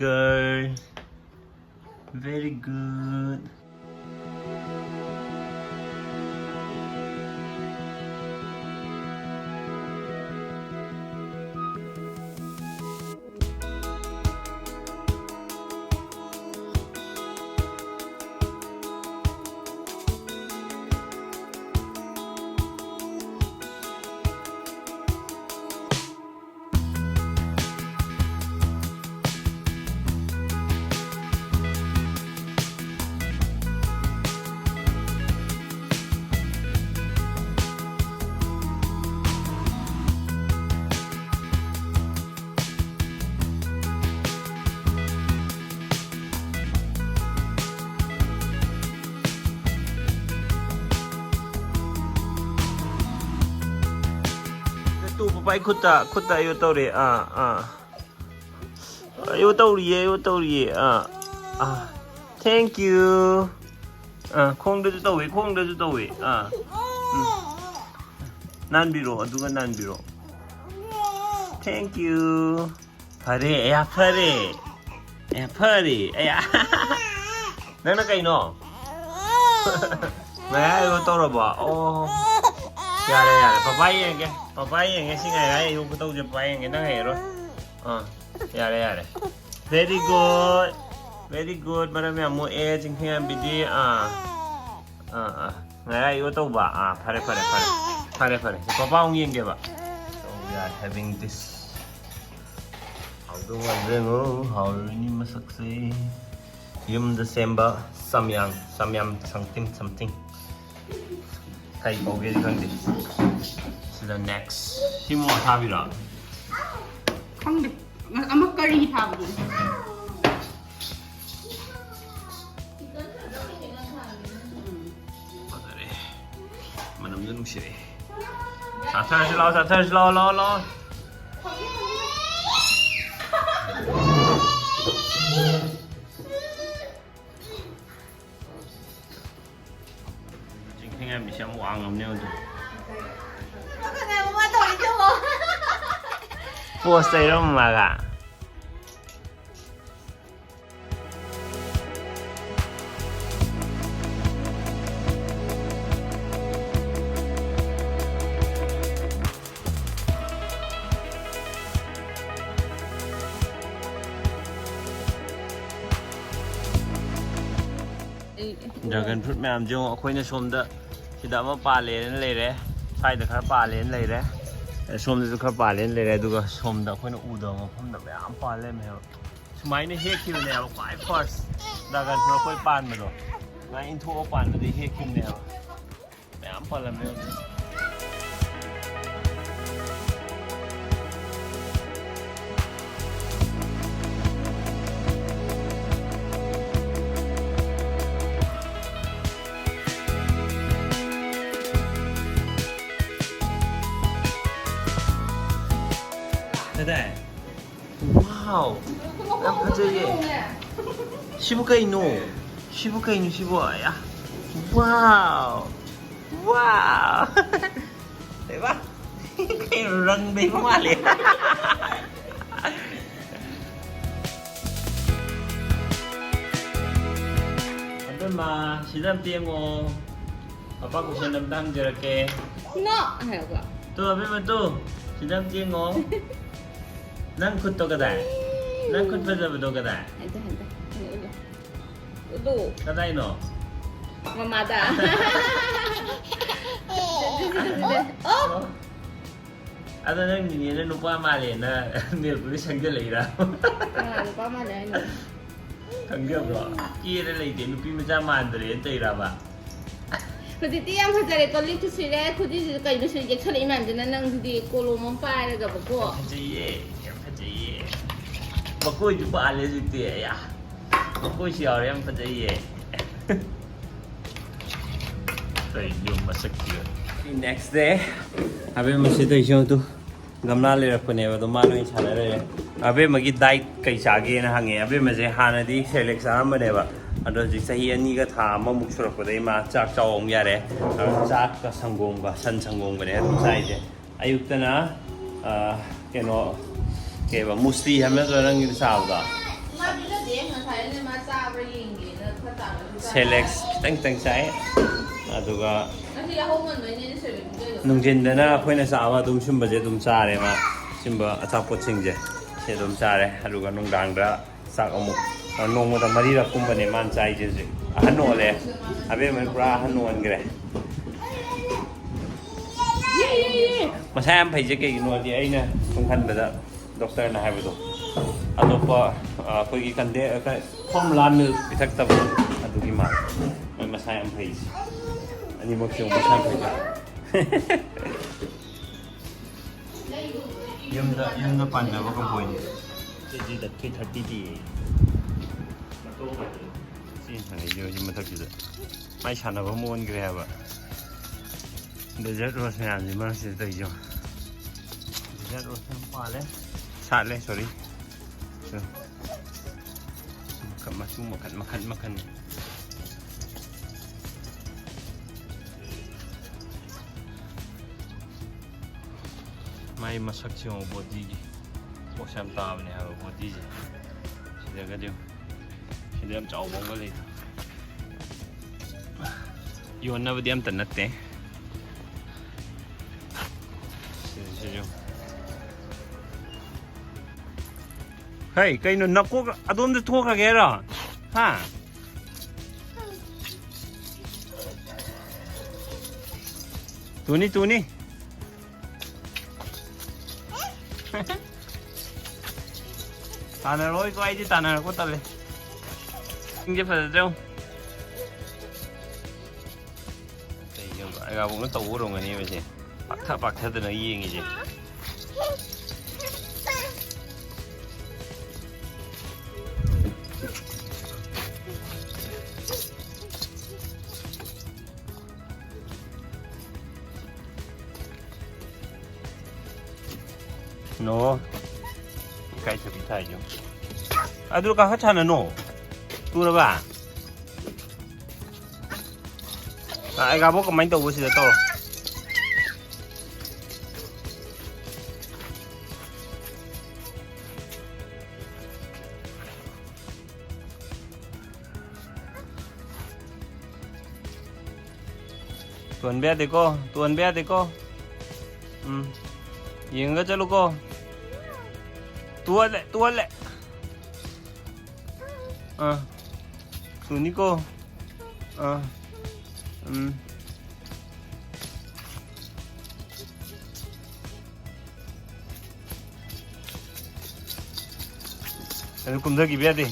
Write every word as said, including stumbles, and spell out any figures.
Girl. Very good. Two ꯄꯄꯥꯏ ꯈꯨꯠꯇ, ꯈꯨꯠꯇ ꯑꯌꯣ ꯇꯧꯔꯦ꯫ ꯑꯥ, ꯑꯥ꯫ ꯑꯌꯣ ꯇꯧꯔꯤꯌꯦ, ꯑꯌꯣ ꯇꯧꯔꯤꯌꯦ꯫ ꯑꯥ, ꯑꯥ꯫ Thank you꯫ ꯑꯥ, ꯈꯣꯡꯗꯁꯨ ꯇꯧꯋꯦ, ꯈꯣꯡꯗꯁꯨ ꯇꯧꯋꯦ꯫ ꯑꯥ꯫ ꯎꯝ꯫ ꯅꯥꯟꯕꯤꯔꯣ, ꯑꯗꯨꯒ ꯅꯥꯟꯕꯤꯔꯣ꯫ Thank you꯫ ꯐꯔꯦ, ꯑꯌꯥ, ꯐꯔꯦ꯫ ꯑꯌꯥ, ꯐꯔꯦ꯫ ꯑꯌꯥ꯫ ꯅꯪꯅ ꯀꯩꯅꯣ? ꯉꯥꯏꯔꯥꯏ ꯑꯌꯣ ꯇꯧꯔꯕꯣ? ꯑꯣ꯫ ꯌꯥꯔꯦ, ꯌꯥꯔꯦ꯫ ꯄꯄꯥ ꯌꯦꯡꯒꯦ꯫ ꯄꯄꯥ ꯌꯦꯡꯒꯦ꯫ ꯁꯤ ꯉꯥꯏꯔꯥꯏ ꯑꯌꯣ ꯈꯨꯇꯧꯁꯦ ꯄꯄꯥ ꯌꯦꯡꯒꯦ꯫ ꯅꯪ ꯍꯩꯔꯔꯣꯏ꯫ ꯑꯥ꯫ ꯌꯥꯔꯦ, ꯌꯥꯔꯦ꯫ Very good꯫ Very good꯫ ꯃꯔꯝ ꯌꯥꯝ ꯃꯣꯛꯑꯦ ꯆꯤꯡꯈꯩꯉꯥꯟꯕꯤꯗꯤ꯫ ꯑꯥ꯫ ꯑꯥ, ꯑꯥ꯫ ꯉꯥꯏꯔꯥꯏ ꯑꯌꯣ ꯇꯧꯕ꯫ ꯑꯥ, ꯐꯔꯦ, ꯐꯔꯦ, ꯐꯔꯦ꯫ ꯐꯔꯦ, ꯐꯔꯦ꯫ ꯄꯄꯥ ꯑꯃꯨꯛ ꯌꯦꯡꯒꯦꯕ꯫ So, we are having this꯫ ꯍꯥꯎꯗꯧ ꯃꯥꯟꯗ꯭ꯔꯦꯉꯣ, ꯍꯥꯎꯔꯣꯏꯅꯤ ꯃꯁꯛꯁꯦ꯫ ꯌꯨꯝꯗ ꯁꯦꯝꯕ ꯆꯝꯌꯥꯡ, ꯆꯝꯌꯥꯝ something, something꯫ ꯀꯩ ꯀꯧꯒꯦꯗꯤ ꯈꯪꯗꯦ꯫ ꯁꯤꯗ next꯫ ꯁꯤ ꯃꯣꯔꯣꯛ ꯑꯁꯥꯕꯤꯔꯣ? ꯈꯪꯗꯦ꯫ ꯑꯃ ꯀꯔꯤ ꯊꯥꯕꯗꯨꯅꯤ꯫ ꯐꯖꯔꯦ꯫ ꯃꯅꯝꯁꯨ ꯅꯨꯡꯁꯤꯔꯛꯑꯦ꯫ ꯆꯥꯊꯔꯁꯤ ꯂꯥꯛꯑꯣ, ꯆꯥꯊꯔꯁꯤ ꯂꯥꯛꯑꯣ, ꯂꯥꯛꯑꯣ, ꯂꯥꯛꯑꯣ꯫ ꯆꯤꯡꯈꯩꯉꯥꯟꯕꯤꯁꯦ ꯌꯥꯝ ꯋꯥꯡꯉꯝꯅꯦ ꯍꯧꯖꯤꯛ꯫ ꯄꯣꯁ ꯇꯧꯔꯤꯔꯣ ꯃꯃꯥꯒ? Dragon fruit ꯃꯌꯥꯝꯁꯦ ꯌꯦꯡꯉꯣ, ꯑꯩꯈꯣꯏꯅ ꯁꯣꯝꯗ ꯁꯤꯗ ꯑꯃ ꯄꯥꯜꯂꯦꯅ ꯂꯩꯔꯦ, ꯁ꯭ꯋꯥꯏꯗ ꯈꯔ ꯄꯥꯜꯂꯦꯅ ꯂꯩꯔꯦ, ꯁꯣꯝꯗꯁꯨ ꯈꯔ ꯄꯥꯜꯂꯦꯅ ꯂꯩꯔꯦ, ꯑꯗꯨꯒ ꯁꯣꯝꯗ ꯑꯩꯈꯣꯏꯅ ꯎꯗꯕ ꯃꯐꯝꯗ ꯃꯌꯥꯝ ꯄꯥꯜ ꯂꯩꯔꯝꯃꯦꯕ꯫ ꯁꯨꯃꯥꯏꯅ ꯍꯦꯛꯈꯤꯕꯅꯦꯕ ꯈ꯭ꯋꯥꯏ first dragon fruit ꯑꯩꯈꯣꯏ ꯄꯥꯟꯕꯗꯣ꯫ ꯁꯨꯃꯥꯏꯅ ꯏꯟꯊꯣꯛꯑ ꯄꯥꯟꯕꯗꯒꯤ ꯍꯦꯛꯈꯤꯕꯅꯦꯕ꯫ ꯃꯌꯥꯝ ꯄꯥꯜꯂꯝꯃꯦ ꯍꯧꯖꯤꯛ꯫ ꯀꯗꯥꯏ? Wow! ꯌꯥꯝ ꯐꯖꯩꯌꯦ꯫ ꯁꯤꯕꯨ ꯀꯩꯅꯣ? ꯁꯤꯕꯨ ꯀꯩꯅꯣ ꯁꯤꯕꯨ? ꯑꯌꯥ! Wow! Wow! ꯂꯩꯕ? ꯀꯩꯅꯣ ꯔꯪ ꯂꯩꯕ ꯃꯥꯜꯂꯦ꯫ ꯑꯕꯦꯝꯃ, ꯁꯤꯗ ꯑꯝꯇ ꯌꯦꯡꯉꯣ꯫ ꯄꯄꯥ question ꯑꯝꯇ ꯍꯪꯖꯔꯛꯀꯦ꯫ No! ꯍꯥꯏꯌꯣꯀꯣ꯫ ꯇꯨ, ꯑꯕꯦꯝꯃ, ꯇꯨ꯫ ꯁꯤꯗ ꯑꯝꯇ ꯌꯦꯡꯉꯣ꯫ ꯅꯪ ꯈꯨꯠꯇꯣ ꯀꯗꯥꯏ? ꯅꯪ ꯈꯨꯠ ꯐꯖꯕꯗꯣ ꯀꯗꯥꯏ? Hunt, hunt. ꯎꯠꯂꯨ꯫ ꯎꯠꯂꯨ꯫ ꯀꯗꯥꯏꯅꯣ? ꯃꯃꯥꯗ꯫ ꯑꯣ! ꯑꯗꯣ ꯅꯪ ꯅꯤꯅꯦꯅ ꯅꯨꯄꯥ ꯃꯥꯜꯂꯦꯅ nail polish ꯁꯪꯖꯜꯂꯛꯏꯔꯥ? ꯀꯅꯥ ꯅꯨꯄꯥ ꯃꯥꯜꯂꯦ ꯍꯥꯏꯅꯣ? ꯈꯪꯖꯕ꯭ꯔꯣ? ꯀꯦꯔ ꯂꯩꯇꯦ, ꯅꯨꯄꯤ ꯃꯆꯥ ꯃꯥꯟꯗ꯭ꯔꯦꯅ ꯇꯧꯔꯤꯔꯕ? ꯍꯧꯖꯤꯛꯇꯤ ꯌꯥꯝ ꯐꯖꯔꯦꯀꯣ, ꯂꯤꯞꯁꯨ ꯁꯨꯔꯦ, ꯈꯨꯖꯤꯁꯨ ꯀꯩꯅꯣ ꯁꯨꯔꯦ, ꯌꯦꯛꯁꯜꯂꯛꯏ ꯃꯌꯥꯝꯁꯤꯅ ꯅꯪꯗꯨꯗꯤ ꯀꯣꯂꯣꯝ ꯑꯃ ꯄꯥꯏꯔꯒꯕꯀꯣ꯫ ꯐꯖꯩꯌꯦ, ꯌꯥꯝ ꯐꯖꯩꯌꯦ꯫ ꯃꯀꯣꯏꯁꯨ ꯄꯥꯜꯂꯦ ꯍꯧꯖꯤꯛꯇꯤ, ꯑꯌꯥ꯫ ꯃꯀꯣꯏꯁꯨ ꯌꯥꯎꯔꯦ, ꯌꯥꯝ ꯐꯖꯩꯌꯦ꯫ ꯀꯩꯅꯣ ꯃꯁꯛꯁꯤꯒ꯫ Next day, ꯑꯕꯦꯝꯃ ꯁꯤ ꯇꯧꯏꯁꯦ ꯌꯦꯡꯉꯨ ꯇꯨ꯫ ꯒꯝꯂꯥ ꯂꯩꯔꯛꯄꯅꯦꯕ, ꯑꯗꯣ ꯃꯥꯅ ꯑꯣꯏꯅ ꯁꯥꯟꯅ ꯂꯩꯔꯦ꯫ ꯑꯕꯦꯝꯃꯒꯤ diet ꯀꯩ ꯆꯥꯒꯦꯅ ꯍꯪꯉꯦ꯫ ꯑꯕꯦꯝꯃꯁꯦ ꯍꯥꯟꯅꯗꯤ Cerelac ꯆꯥꯔꯝꯕꯅꯦꯕ, ꯑꯗꯣ ꯍꯧꯖꯤꯛ ꯆꯍꯤ ꯑꯅꯤꯒ ꯊꯥ ꯑꯃꯃꯨꯛ ꯁꯨꯔꯛꯄꯗꯒꯤ ꯃꯥ ꯆꯥꯛ ꯆꯥꯎ ꯑꯃꯨꯛ ꯌꯥꯔꯦ꯫ ꯑꯗꯣ ꯆꯥꯛꯀ ꯁꯪꯒꯣꯝꯒ, ꯁꯟ ꯁꯪꯒꯣꯝꯒꯅꯦ ꯑꯗꯨꯝ ꯆꯥꯏꯁꯦ꯫ ꯑꯌꯨꯛꯇꯅ, ꯑ, ꯀꯩꯅꯣ, ꯀꯩꯕ, ꯃꯨꯁꯂꯤ ꯍꯥꯏꯕ ꯅꯠꯇ꯭ꯔꯣ ꯅꯪꯒꯤꯅ ꯆꯥꯕꯗꯣ? ꯃꯥ ꯄꯤꯖꯗꯦ, ꯉꯁꯥꯏꯅꯦ ꯃꯥ ꯆꯥꯕ꯭ꯔꯥ ꯌꯦꯡꯒꯦꯅ ꯈꯔ ꯆꯥꯕ ꯑꯗꯨꯝ ꯆꯥ Cerelac ꯈꯤꯇꯪ ꯈꯤꯇꯪ ꯆꯥꯏ꯫ ꯑꯗꯨꯒ ꯉꯁꯤ ꯌꯥꯍꯧ ꯉꯟꯕꯩꯅꯦ ꯑꯩꯅ ꯁꯣꯏꯕ ꯄꯤꯖꯩꯗꯣ꯫ ꯅꯨꯡꯊꯤꯟꯗꯅ ꯑꯩꯈꯣꯏꯅ ꯆꯥꯕ ꯑꯗꯨꯝ ꯁꯨꯝꯕꯁꯦ ꯑꯗꯨꯝ ꯆꯥꯔꯦ ꯃꯥ꯫ ꯁꯨꯝꯕ ꯑꯆꯥꯄꯣꯠꯁꯤꯡꯁꯦ ꯁꯤ ꯑꯗꯨꯝ ꯆꯥꯔꯦ꯫ ꯑꯗꯨꯒ ꯅꯨꯡꯗꯥꯡꯗ ꯆꯥꯛ ꯑꯃꯨꯛ ꯅꯣꯡꯃꯗ ꯃꯔꯤꯔꯛ ꯀꯨꯝꯕꯅꯦ ꯃꯥꯅ ꯆꯥꯏꯁꯦ ꯍꯧꯖꯤꯛ꯫ ꯑꯍꯟ ꯑꯣꯜꯂꯦ꯫ ꯑꯕꯦꯝꯃ ꯄꯨꯔꯥ ꯑꯍꯟ ꯑꯣꯟꯈ꯭ꯔꯦ꯫ ꯃꯁꯥ ꯌꯥꯝ ꯐꯩꯁꯦ ꯀꯩꯒꯤꯅꯣꯗꯤ, ꯑꯩꯅ ꯁꯨꯝ ꯈꯟꯕꯗ ꯗꯣꯛꯇꯔꯅ ꯍꯥꯏꯕꯗꯣ, ꯑꯇꯣꯞꯄ, ꯑ, ꯑꯩꯈꯣꯏꯒꯤ ꯀꯟꯗꯦ-, ꯀ-, formula milk ꯄꯤꯊꯛꯇꯕ, ꯑꯗꯨꯒꯤ ꯃꯥꯜꯂꯦ꯫ ꯃꯣꯏ ꯃꯁꯥ ꯌꯥꯝ ꯐꯩꯁꯦ꯫ ꯑꯅꯤꯃꯛꯁꯦ ꯑꯃꯨꯛ ꯃꯁꯥ ꯌꯥꯝ ꯐꯩ꯫ ꯌꯨꯝꯗ, ꯌꯨꯝꯗ ꯄꯥꯟꯖꯕ ꯀꯕꯣꯏꯅꯤ꯫ ꯀꯦꯖꯤꯗ three thirty ꯄꯤꯌꯦ꯫ ꯁꯤ ꯍꯥꯏꯔꯤꯁꯦ ꯍꯧꯖꯤꯛ ꯃꯊꯛꯁꯤꯗ꯫ ꯃꯥꯏ ꯁꯥꯟꯅꯕ ꯑꯃ ꯑꯣꯟꯈ꯭ꯔꯦ ꯍꯥꯏꯕ꯫ Desert rose ꯃꯌꯥꯝꯁꯤ ꯃꯔꯛꯁꯤꯗ ꯇꯧꯔꯤꯁꯦ ꯌꯦꯡꯉꯣ꯫ Desert rose ꯌꯥꯝ ꯄꯥꯜꯂꯦ꯫ ꯁꯥꯠꯂꯦ, sorry꯫ ꯁꯨ꯫ ꯃꯈꯜ, ꯃꯆꯨ ꯃꯈꯜ, ꯃꯈꯜ, ꯃꯈꯜ꯫ ꯃꯥꯏ ꯃꯁꯛꯁꯦ ꯌꯦꯡꯉꯣ, bodyꯒꯤ꯫ ꯄꯣꯁ ꯌꯥꯝ ꯇꯥꯕꯅꯦ ꯍꯥꯏꯕ bodyꯁꯦ꯫ ꯁꯤꯗꯒꯗꯤ ꯌꯦꯡꯉꯣ꯫ ꯁꯤꯗ ꯌꯥꯝ ꯆꯥꯎꯕ ꯑꯃꯒ ꯂꯩ꯫ ꯌꯣꯟꯅꯕꯗꯤ ꯑꯝꯇ ꯅꯠꯇꯦ꯫ ꯁꯤꯁꯨ꯫ ꯍꯩ, ꯀꯩꯅꯣ ꯅꯀꯣꯛ ꯑꯗꯣꯝꯗ ꯊꯣꯛꯈ꯭ꯔꯒꯦ ꯍꯥꯏꯔꯣ? ꯍꯥ? ꯇꯨꯅꯤ, ꯇꯨꯅꯤ꯫ ꯇꯥꯟꯅꯔꯣꯏꯀꯣ, ꯑꯩꯗꯤ ꯇꯥꯟꯅꯔꯛꯄ ꯇꯜꯂꯦ꯫ ꯏꯁꯤꯡꯁꯦ ꯐꯖꯗ꯭ꯔꯣ? ꯀꯩꯒꯤꯅꯣ? ꯑꯩꯒꯥꯕꯣꯛꯅ ꯇꯧꯕ ꯑꯣꯏꯔꯝꯒꯅꯦꯕ ꯁꯦ꯫ ꯄꯥꯛꯊ ꯄꯥꯛꯊꯗꯅ ꯌꯦꯡꯉꯤꯁꯦ꯫ ꯅꯣ꯫ ꯏꯀꯥꯏꯊꯕꯤ ꯊꯥꯏꯁꯦ꯫ ꯑꯗꯨ ꯀꯥꯈꯠ ꯁꯥꯟꯅꯅꯣ꯫ ꯇꯨꯔꯕ? ꯑꯥ, ꯑꯩꯒꯥꯕꯣꯛ ꯀꯃꯥꯏꯅ ꯇꯧꯕ ꯁꯤꯗ ꯇꯧꯔꯣ꯫ ꯇꯣꯟꯕ ꯌꯥꯗꯦꯀꯣ, ꯇꯣꯟꯕ ꯌꯥꯗꯦꯀꯣ꯫ ꯎꯝ꯫ ꯌꯦꯡꯉꯒ ꯆꯠꯂꯨꯀꯣ꯫ ꯇꯣꯜꯂꯦ, ꯇꯣꯜꯂꯦ꯫ ꯑꯥ, ꯁꯨꯅꯤꯀꯣ꯫ ꯑꯥ, ꯎꯝ꯫ ꯑꯗꯨ ꯀꯨꯝꯊꯈꯤꯕ ꯌꯥꯗꯦ꯫